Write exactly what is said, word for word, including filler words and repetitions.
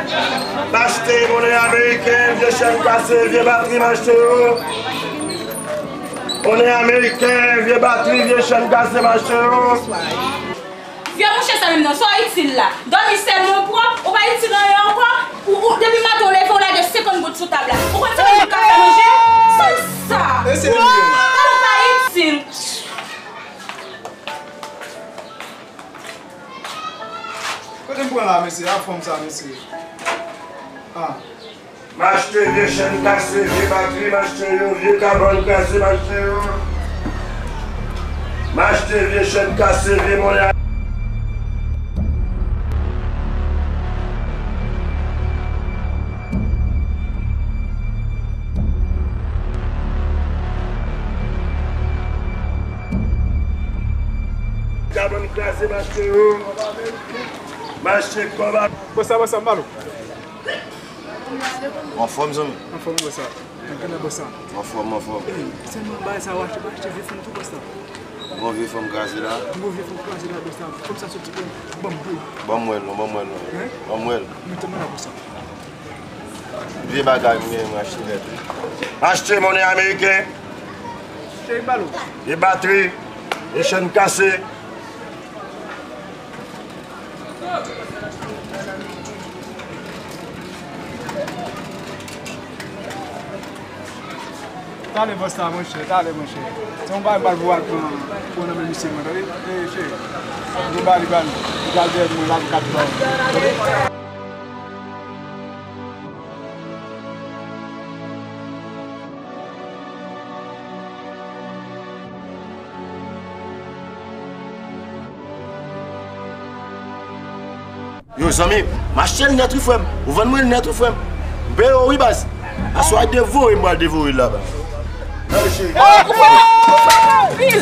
M achte monnen ameriken, vye chèn kase, vye batri, m achte yo. Monnen ameriken, vye batri, vye chèn kase, m achte yo. Vye mouche sa menm nan, sa w itil la? Dòmi sèlman w pwòp, ou pa itil anyen ankò. Ou, ou, depi maten w leve, w lage senkant goud sou tab la. Ou konn sa moun ka fè manje? Sa, sa. Mesye, mesye. Ou pa itil. Kote m pran la, mesye? A fanm sa, mesye. Ah. M achte vye chèn kase, vye batri, m achte yo, vye kabann kraze, m achte yo. M achte vye chèn kase, vye monnen. Kabann kraze, m achte yo. M achte kòb a. Bòs sa, bòs sa, m ba l ou. Anfòm, zanmi? Anfòm, bòs sa. Anfòm, anfòm. Ey, sèlman bagay sa, w achte, w achte vye fanm tou, bòs sa. Gon vye fanm kraze la. Gon vye fanm kraze la, bòs sa. Fanm sa soti ban m, ban m dlo. Ban m wè l non, ban m wè l non. Hein? Ban m wè l. Mete mwen la, bòs sa. Vye bagay m genyen, m achte nèt wi. Achte monnen ameriken. Cheri, ba l ou. Vye batri. Vye chèn kase. Talè bòs la, monchè, talè, monchè. Se yon bagay m pral voye al pran pou nan men misye mwen, tande? Ey, cheri. Mwen ba li, ba li. Li pral dèyè mwen, l ap kat ba w. Tande? Yo, zanmi, m achte l nèt wi, frè m. Ou vann mwen l nèt wi, frè m. M peye w wi, baz. Aswè a devore m pral devore l la, baz. Tande, cheri. Oh, ou fè, ou fè anpil.